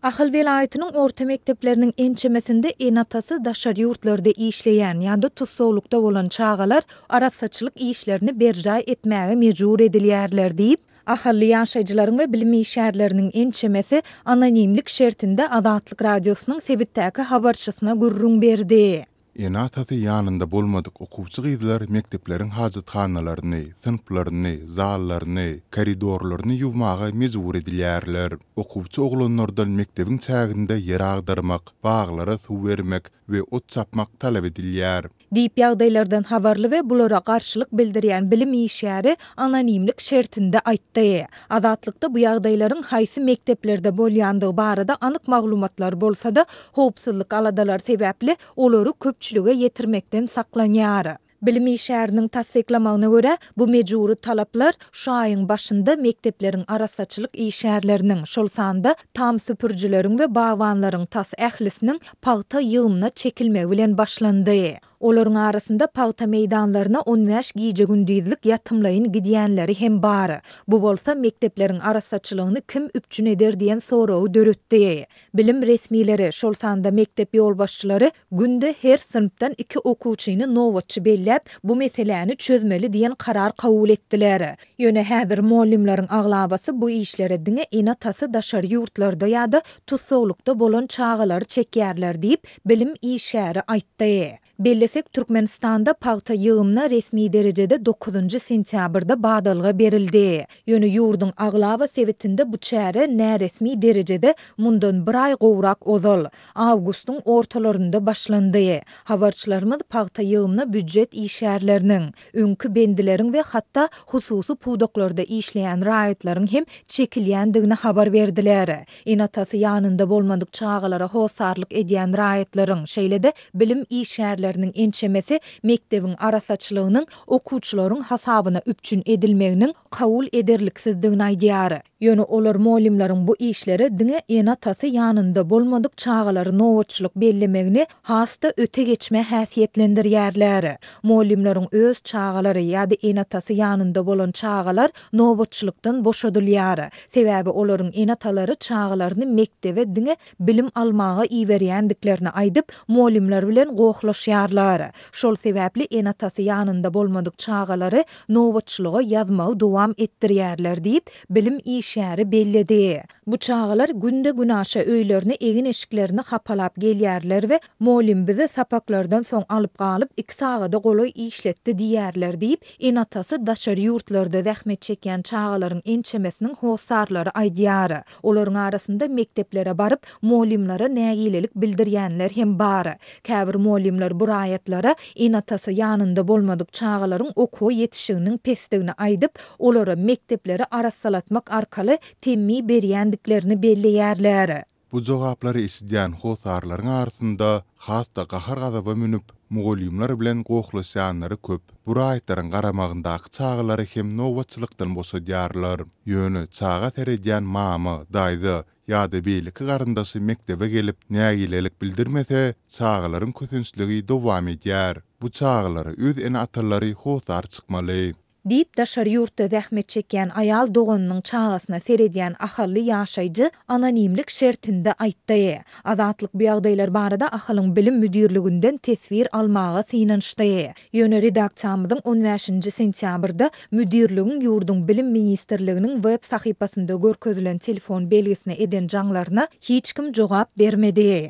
Ahal welaýatynyň orta mekdepleriniň ençemesinde ene-atasy daşary ýurtlarda işleýän ýa-da tussaglykda bolan çagalar arassaçylyk işlerini berjaý etmäge mejbur edilýärler diýip, ahally ýaşaýjylaryň we bilim işgärleriniň ençemesi anonimlik şertinde Azatlyk Radiosynyň sebitdäki habarçysyna gürrüň berdi. Ene-atasy ýanynda bolmadyk okuwçy gyzlar mekdepleriň hajathanalaryny, synplaryny, zallaryny, koridorlaryny ýuwmaga mejbur edilýärler. Okuwçy oglanlardan mekdebiň çäginde ýer agdarmak, baglara suw bermek we ot çapmak talap edilýär. Diýip, ýagdaýlardan habarly we bulara garşylyk bildirýän bilim işgäri anonimlik şertinde aýtdy. Azatlykda bu ýagdaýlaryň haýsy mekdeplerde bolýandygy barada anyk maglumatlar bolsa-da, howpsuzlyk aladalary sebäpli olary köpçülige ýetirmekden saklanýar. Bilim işgäriniň tassyklamagyna görä, bu mejbury talaplar şu aýyň başynda mekdepleriň arassaçylyk işgärleriniň, şol sanda tam süpürijileriň we bagbanlaryň tas ählisiniň pagta ýygymyna çekilmegi bilen başlandy. Olaryň arasynda pagta meýdanlaryna on bäş gije-gündizlik ýatymlaýyn gidýänleri hem bar. Bu bolsa mekdepleriň arassaçylygyny kim üpjün eder diýen soragy döretdi. Bilim resmileri, şol sanda mekdep ýolbaşçylary günde her synpdan iki okuwçyny nobatçy belläp, bu meseläni çözmeli diýen karar kabul etdiler. Ýöne häzir mugallymlaryň aglabasy bu işlere diňe ene-atasy daşary ýurtlarda ýa-da tussaglykda bolan çagalary çekýärler diýip, bilim işgäri aýtdy. Bellesek, Türkmenistanda pagta ýygymyna resmi derejede dokuzynjy sentýabrda badalga berildi. Ýöne ýurduň aglaba sebitinde bu çäre näresmi derejede mundan bir aý gowrak ozal, awgustyň ortalarynda başlandy. Habarçylarymyz pagta ýygymyna býujet işgärleriniň, öňki bendileriň we hatda hususy pudaklarda işleýän raýatlaryň hem çekilýändigini habar berdiler. Ene-atasy ýanynda bolmadyk çagalara hossarlyk edýän raýatlaryň, şeýle-de bilim işgärleriniň ençemesi mekdebiň arassaçylygynyň okuwçylaryň hasabyna üpjün edilmeginiň kabul ederliksizdigini aýdýar. Ýöne olar mugallymlaryň bu işlere diňe ene-atasy ýanynda bolmadyk çagalary nobatçylyk bellemegini has-da öte geçme häsiýetlendirýärler. Mugallymlaryň öz çagalary ýa-da ene-atasy ýanynda bolan çagalar nobatçylykdan boşadylýar. Sebäbi olaryň ene-atalary çagalaryny mekdebe diňe bilim almaga iberýändiklerini aýdyp, mugallymlar bilen gohlaşýarlar. Şol sebäpli ene-atasy ýanynda bolmadyk çagalary nobatçylyga ýazmagy dowam etdirýärler diýip, bilim işgäri belledi. Bu çagalar günde-günaşa öýlerine egin-eşiklerini hapalap gelýärler we mugallym bizi sapaklardan soň alyp galyp iki sagada golaý işletdi diýýärler diýip, Ene-atasy daşary ýurtlarda zähmet çekýän çagalaryň ençemesiniň hossarlary aýdýar. Olaryň arasynda mekdeplere baryp, mugallymlara nägilelik bildirýänler hem bar. Käbir mugallymlar bu raýatlara ene-atasy ýanynda bolmadyk çagalaryň okuwa ýetişiginiň pesdigini aýdyp, olara mekdepleri arassalatmak arkaly temmi berýändiklerini belleýärler. Bu jogaplary eşidýän hossarlaryň arasynda has-da gahar-gazaba münüp, mugallymlar bilen gohlaşýanlary köp. Bu raýatlaryň garamagyndaky çagalary hem nobatçylykdan boşadýarlar. Ýöne çaga seredýän mama, daýza ýa-da beýleki garyndaşy mekdebe gelip, nägilelik bildirmese, çagalaryň kösençligi dowam edýär. Bu çagalara öz ene-atalary hossar çykmaly. Diýip, daşary ýurtda zähmet çekýän aýal doganynyň çagasyna seredýän ahally ýaşaýjy anonimlik şertinde aýtdy. Azatlyk bu ýagdaýlar barada Ahalyň bilim müdirliginden teswir almaga synanyşdy. Ýöne redaksiýamyzyň on bäşinji sentýabrda müdirligiň ýurduň Bilim ministrliginiň web sahypasynda görkezilen telefon belgisine eden jaňlaryna hiç kim jogap bermedi.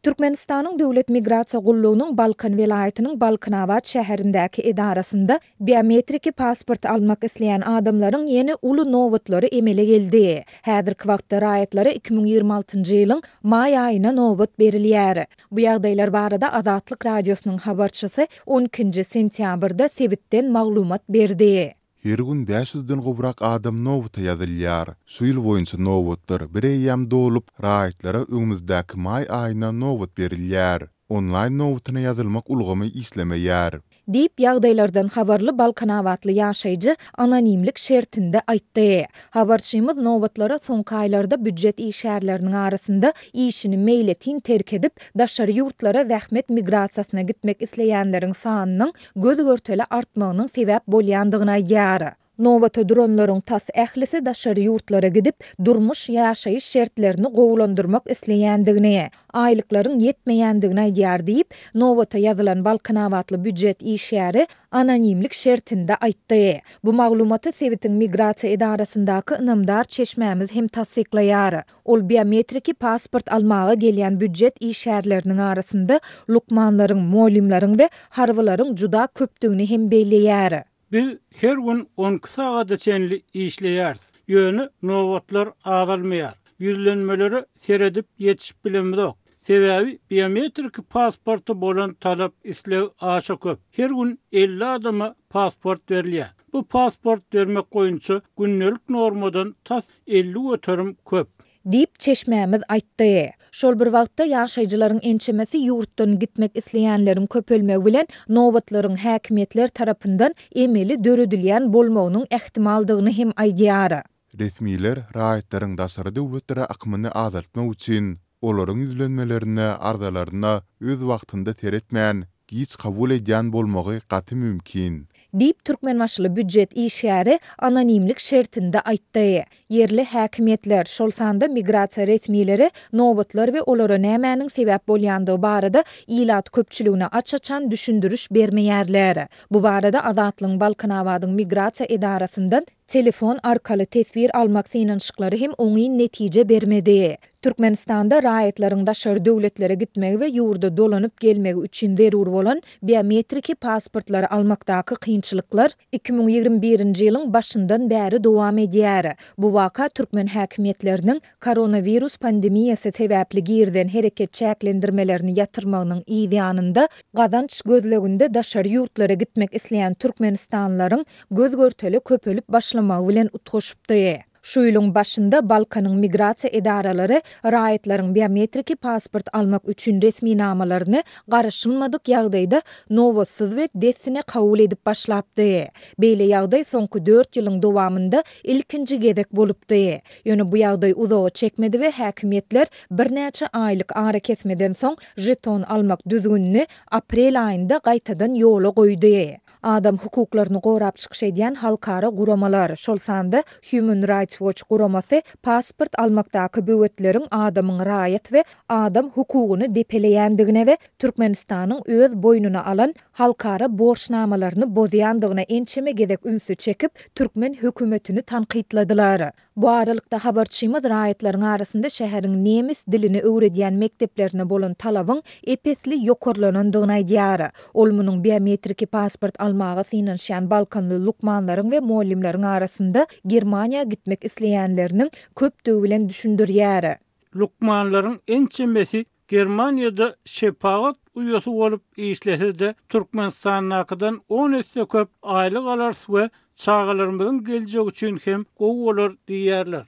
Türkmenistanyň Döwlet migrasiýa gullugynyň Balkan welaýatynyň Balkanabat şäherindäki edarasynda biometriki pasport almak isleýän adamlaryň ýene uly nobatlary emele geldi. Häzirki wagtda raýatlara 2026 ýylyň maý aýyna nobat berilýär. Bu ýagdaýlar barada Azatlyk Radiosynyň habarçysy on ikinji sentýabrda sebitden maglumat berdi. Her gün bäş ýüzden gowrak adam nobata ýazylýar. Şu ýyl boýunça nobatlar bireýýäm dolup, raýatlara öňümizdäki maý aýyna nobat berilýär. Onlaýn nobatyna ýazylmak ulgamy işlemeýär. Diýip, ýagdaýlardan habarly balkanabatly ýaşaýjy anonimlik şertinde aýtdy. Habarçymyz nobatlara soňky aýlarda býujet işgärleriniň arasynda işini meýletin terk edip, daşary ýurtlara zähmet migrasiýasyna gitmek isleýänleriň sanynyň göz-görtele artmagynyň sebäp bolýandygyny aýdýar. Nobata duranlaryň tas ählisi daşary ýurtlara gidip, durmuş, ýaşaýyş şertlerini gowulandyrmak isleýändigini, aýlyklaryň ýetmeýändigini aýdýar diýip, nobata ýazylan balkanabatly býujet işgäri anonimlik şertinde aýtdy. Bu maglumaty sebitiň migrasiýa edarasyndaky ynamdar çeşmämiz hem tassyklaýar. Ol biometriki pasport almaga gelýän býujet işgärleriniň arasynda lukmanlaryň, mugallymlaryň we harbylaryň juda köpdügini hem belleýär. Biz her gün 12 sagada çenli işleýäris, ýöne nobatlar azalmaýar. Ýüzlenmelere seredip ýetişip bilemizok. Sebäbi biometriki pasporta bolan talap, isleg aşa köp. Her gün 50 adama pasport berilýär. Bu pasport bermek boýunça gündelik normadan tas 50% köp. Diýip, çeşmämiz aýtdy. Şol bir wagtda, ýaşaýjylaryň ençemesi ýurtdan gitmek isleýänleriň köpelmegi bilen nobatlaryň häkimiýetler tarapyndan emeli döredilýän bolmagynyň ähtimaldygyny hem aýdýar. Resmiler raýatlaryň daşary döwletlere akymyny azaltmak üçin, olaryň ýüzlenmelerine, arzalaryna öz wagtynda seretmän, giç kabul edýän bolmagy gaty mümkin. Diýip, türkmenbaşyly býujet işgäri anonimlik şertinde aýtdy. Ýerli häkimiýetler, şol sanda migrasiýa resmileri nobatlar we olara nämäniň sebäp bolýandygy barada ilat köpçüligine aç-açan düşündiriş bermeýärler. Bu barada Azatlygyň Balkanabadyň migrasiýa edarasyndan telefon arkaly teswir almak synanyşyklary hem oňyn netije bermedi. Türkmenistanda raýatlaryň daşary döwletlere gitmegi we ýurda dolanyp gelmegi üçin zerur bolan biometriki pasportlary almakdaky kynçylyklar 2021-nji ýylyň başyndan bäri dowam edýär. Bu waka türkmen häkimiýetleriniň koronawirus pandemiýasy sebäpli girizen hereket çäklendirmelerini ýatyrmagynyň yz ýanynda gazanç gözleginde daşary ýurtlara gitmek isleýän türkmenistanlylaryň göz-görtele köpelip başlamagy bilen utgaşypdy. Şu ýylyň başynda Balkanyň migrasiýa edaralary raýatlaryň biometriki pasport almak üçin resminamalaryny garaşylmadyk ýagdaýda nobatsyz we dessine kabul edip başlapdy. Beýle ýagdaý soňky dört ýylyň dowamynda ilkinji gezek bolupdy. Ýöne bu ýagdaý uzaga çekmedi we häkimiýetler birnäçe aýlyk arakesmeden soň žeton almak düzgünini aprel aýynda gaýtadan ýola goýdy. Adam hukuklaryny gorap çykyş edýän halkara guramalar, şol sanda Human Rights Watch guramasy pasport almakdaky böwetleriň adamyň raýat we adam hukugyny depeleýändigine we Türkmenistanyň öz boýnuna alan halkara borçnamalaryny bozýandygyna ençeme gezek ünsi çekip, türkmen hökümetini tankytladylar. Bu aralykda, habarçymyz raýatlaryň arasynda şäheriň nemes dilini öwredýän mekdeplerine bolan talabyň ep-esli ýokarlanandygyny aýdýar. Ol munuň biometriki pasport almaga synanyşýan balkanly lukmanlaryň we mugallymlaryň arasynda Germaniýa gitmek isleýänleriniň köpdügi bilen düşündirýär. Lukmanlaryň ençemesi Germaniýada şepagat uýasy bolup işlese-de, Türkmenistandakydan on esse köp aýlyk alarys we çagalarymyzyň geljegi üçin hem gowy bolar diýýärler.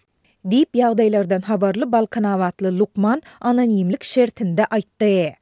Diýip, ýagdaýlardan habarly balkanabatly lukman anonimlik şertinde aýtdy.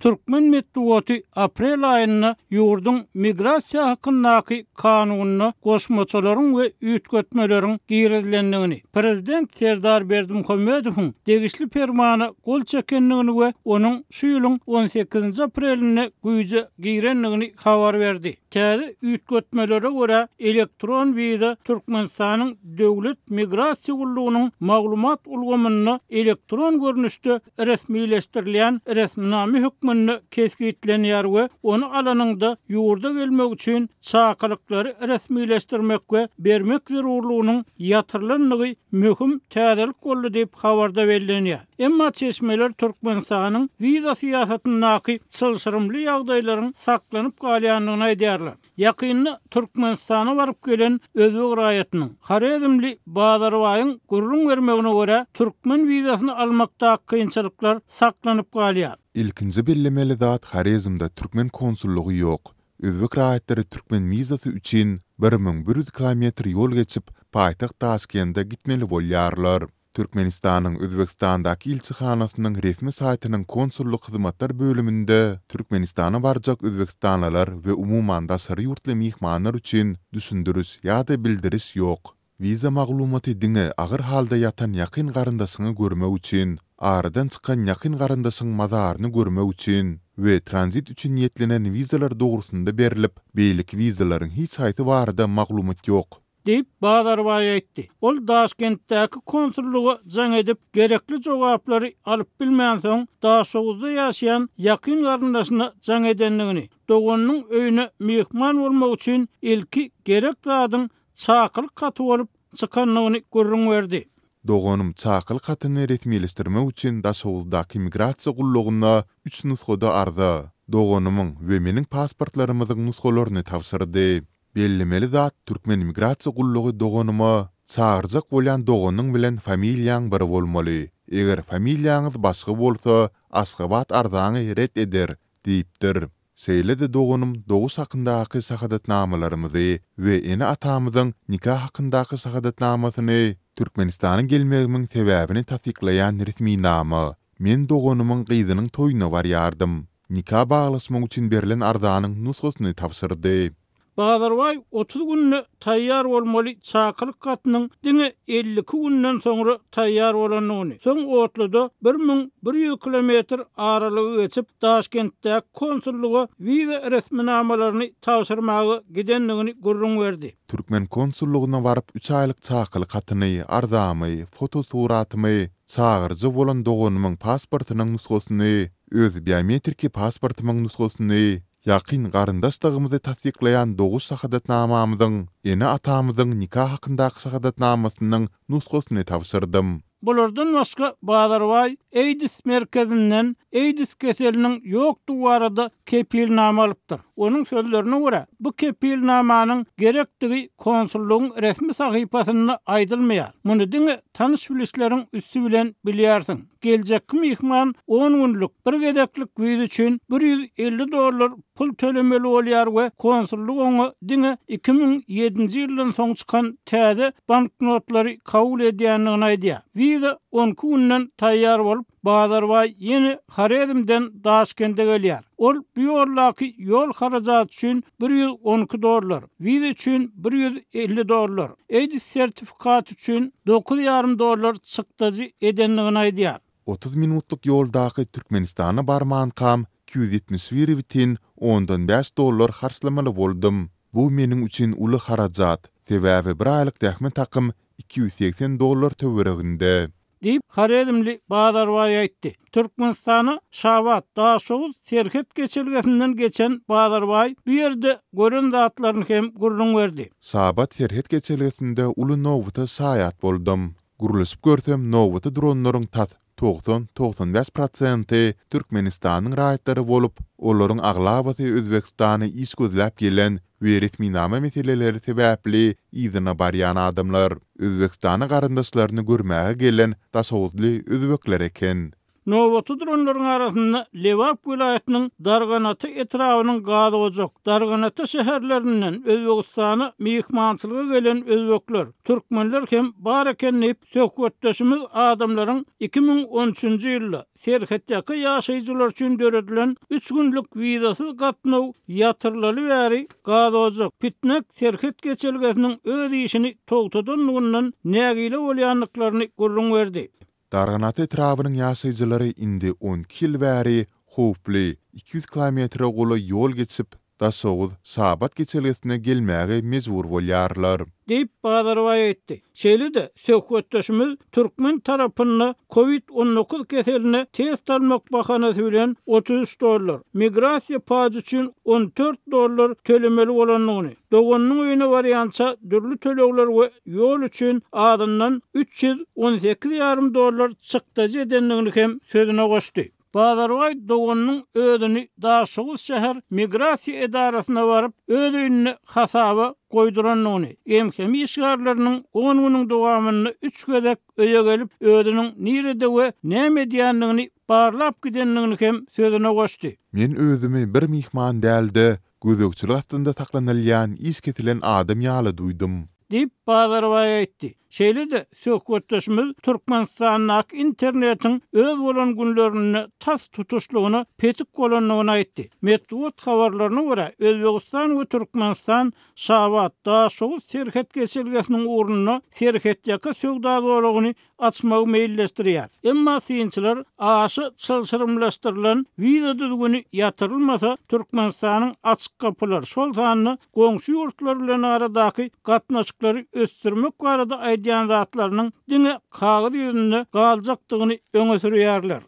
Türkmen metbugaty aprel aýynda ýurduň Migrasiýa hakyndaky kanunyna goşmaçalaryň we üýtgetmeleriň girizilendigini, prezident Serdar Berdimuhamedowyň degişli permana gol çekendigini we onuň şu ýylyň on sekizinji aprelinde güýje girendigini habar berdi. Täze üýtgetmelere görä, elektron wiza Türkmenistanyň Döwlet migrasiýa gullugynyň maglumat ulgamynda elektron görnüşde resmileşdirilýän resminama hökmünde kesgitlenýär we ony alanyňda ýurda gelmek üçin çakylyklary resmileşdirmek we bermek zerurlygynyň ýatyrylandygy möhüm täzelik boldy diýip, habarda bellenýär. Emma çeşmeler Türkmenistanyň wiza syýasatyndaky çylşyrymly ýagdaýlaryň saklanyp galýandygyny aýdýarlar. Ýakynda Türkmenistana baryp gelen özbek raýatynyň, horezmli Bazarbaýyň gürrüň bermegine görä, türkmen wizasyny almakdaky kynçylyklar saklanyp galýar. Ilkinji bellemeli zat Horezmde türkmen konsullygy ýok. Özbek raýatlary türkmen wizasy üçin 1100 kilometr ýol geçip, paýtagt Daşkende gitmeli bolýarlar. Türkmenistanyň Özbegistandaky ilçihanasynyň resmi saýtynyň konsullyk hyzmatlar bölüminde Türkmenistana barjak özbegistanlylar we umuman daşary ýurtly myhmanlar üçin düşündiriş ýa-da bildiriş ýok. Wiza maglumaty diňe agyr halda ýatan ýakyn garyndaşyňy görmek üçin. aradan çykan ýakyn garyndaşyň mazaryny görmek üçin we tranzit üçin niýetlenen wizalar dogrusynda berlip, beýleki wizalaryň hiç haýsy barada maglumat ýok. Diýip, Bazarbaý aýtdy. Ol Daşkentdäki konsullyga jaň edip, gerekli jogaplary alyp bilmänsoň, Daşoguzda ýaşaýan ýakyn garyndaşyna jaň edendigini, doganynyň öýüne myhman bolmak üçin ilki gerek zadyň çakylyk haty bolup çykandygyny gürrüň berdi. Doganym çakylyk hatyny resmileşdirmek üçin Daşoguzdaky migrasiýa gullugyna üç nusgada arza, doganymyň we meniň pasportlarymyzyň nusgalaryny tabşyrdy. Bellemeli zat Türkmen migrasiýa gullugy doganyma çagyrjak bolýan doganyň bilen familiýaň bir bolmaly. Eger familiýaňyz başga bolsa Aşgabat arzaňy ret eder diýipdir. Şeýle-de doganym doguş hakyndaky şahadatnamalarymyzy we ene-atamyzyň nika hakyndaky şahadatnamasyny, Türkmenistana gelmegimiň sebäbini tassyklaýan resminama, men doganymyň gyzynyň toýuna barýardym. Nika baglaşmak üçin berlen arzanyň nusgasyny tabşyrdy. Bazarbaý 30 günde taýýar bolmaly çakylyk hatynyň diňe 52 günden soňra taýýar bolandygyny, soň otluda 1100 kilometr aralygy geçip, Daşkentdäki konsullyga wiza resminamalaryny tabşyrmaga gidendigini gürrüň berdi. Türkmen konsullygyna baryp üç aýlyk çakylyk hatyny, arzamy, fotosuratymy, çagyryjy bolan doganymyň pasportynyň nusgasyny, öz biometriki pasportymyň nusgasyny, ýakyn garyndaşdygymyzy tassyklaýan doguş şahadatnamamyzyň, ene-atamyzyň nika hakyndaky şahadatnamasynyň nusgasyny tabşyrdym. Bulardan başga Bazarbaý AIDS merkezinden AIDS keseliniň ýokdugy barada kepilnama alypdyr. Onuň sözlerine görä, bu kepilnamanyň gerekdigi konsullygyň resmi sahypasynda aýdylmaýar. Muny diňe tanyş-bilişleriň üsti bilen bilýärsiň. Geljekki myhman on günlük, bir gezeklik wiza üçin 150 dollar pul tölemeli bolýar we konsullyk oňa diňe 2007-nji ýyldan soň çykan täze banknotlary kabul edýändigini aýdýar. Wiza on iki günden taýýar bolup, Bazarbaý ýene Horezmden Daşkende gelýär. Ol bu ýoldaky ýol harajaty üçin 112 dollar, wiza üçin 150 dollar, AIDS sertifikaty üçin dokuz ýarym dollar çykdajy edendigini aýdýar. 30 minutlyk ýoldaky Türkmenistana barmankam 271 bitin ondan bäş dollar harçlamaly boldum. Bu meniň üçin uly harajat, sebäbi bir aýlyk zähmet hakym 280 dollar töwereginde. Diýip, horezmli Bazarbaý aýtdy. Türkmenistana Şabat, Daşoguz serhet geçelgesinden geçen Bazarbaý bu ýerde gören zatlaryny hem gürrüň berdi. Şabat serhet geçelgesinde uly nobata şaýat boldum. Gürleşip görsem, nobata duranlaryň tas 90, 95 prosenti Türkmenistanyň raýatlary bolup, olaryň aglabasy Özbegistana iş gözläp gelen we resminama meseleleri sebäpli yzyna barýan adamlar. Özbegistana garyndaşlaryny görmäge gelen daşoguzly özbekler eken. Nobata duranlaryň arasynda Lebap welaýatynyň Darganata etrabynyň Gazojak, Darganata şäherlerinden Özbegistana myhmançylyga gelen özbekler, türkmenler hem bar eken diýip, söhbetdeşimiz adamlaryň 2013-nji ýylda Serhetýaka ýaşaýjylar üçin döredilen üç günlük wizasyz gatnaw ýatyrylaly bäri Gazojak, Pitnek serhet geçelgesiniň öz işini togtadandygyndan nägile bolýandyklaryny gürrüň berdi. Darganata etrabynyň ýaşaýjylary indi 12 ýyl bäri howply 200 kilometre golaý ýol geçip, Daşoguz, Şabat geçelgesine gelmäge mejbur bolýarlar. Diýip, Bazarbaý aýtdy. Şeýle-de, söhbetdeşimiz türkmen tarapynda Covid 19 keseline test almak bahanasy bilen 33 dollar, migrasiýa pajy üçin 14 dollar tölemeli bolandygyny, doganynyň öýüne barýança dürli tölegler we ýol üçin azyndan 318 ýarym dollar çykdajy edendigini hem sözüne goşdy. Bazarbaý doganynyň özüni Daşoguz şäher migrasiýa edarasyna baryp, öz öýünde hasaba goýdurandygyny, MHM işgärleriniň on günüň dowamynda üç gezek öýe gelip, özüniň nirede we näme edýändigini barlap gidendigini hem sözüne goşdy. Men özümi bir myhman däl-de, gözegçilik astynda saklanylýan iş kesilen adam ýaly duýdum. Diýip, Bazarbaý aýtdy. Şeýle-de, söhbetdeşimiz Türkmenistandaky internetiň öz bolan günlerinde tas tutuşlygyna petik bolandygyny aýtdy. Metbugat habarlaryna görä, Özbegistan we Türkmenistan Şabat, Daşoguz serhet geçelgesiniň ugrunda serhetýaka söwda zolagyny açmagy meýilleşdirýär. Emma synçylar aşa çylşyrymlaşdyrylan wiza düzgüni ýatyrylmasa, Türkmenistanyň açyk gapylar, şol sanda goňşy ýurtlar bilen aradaky gatnaşyklary ösdürmek barada aýdýan zatlarynyň diňe kagyz ýüzünde galjakdygyny öňe sürýärler.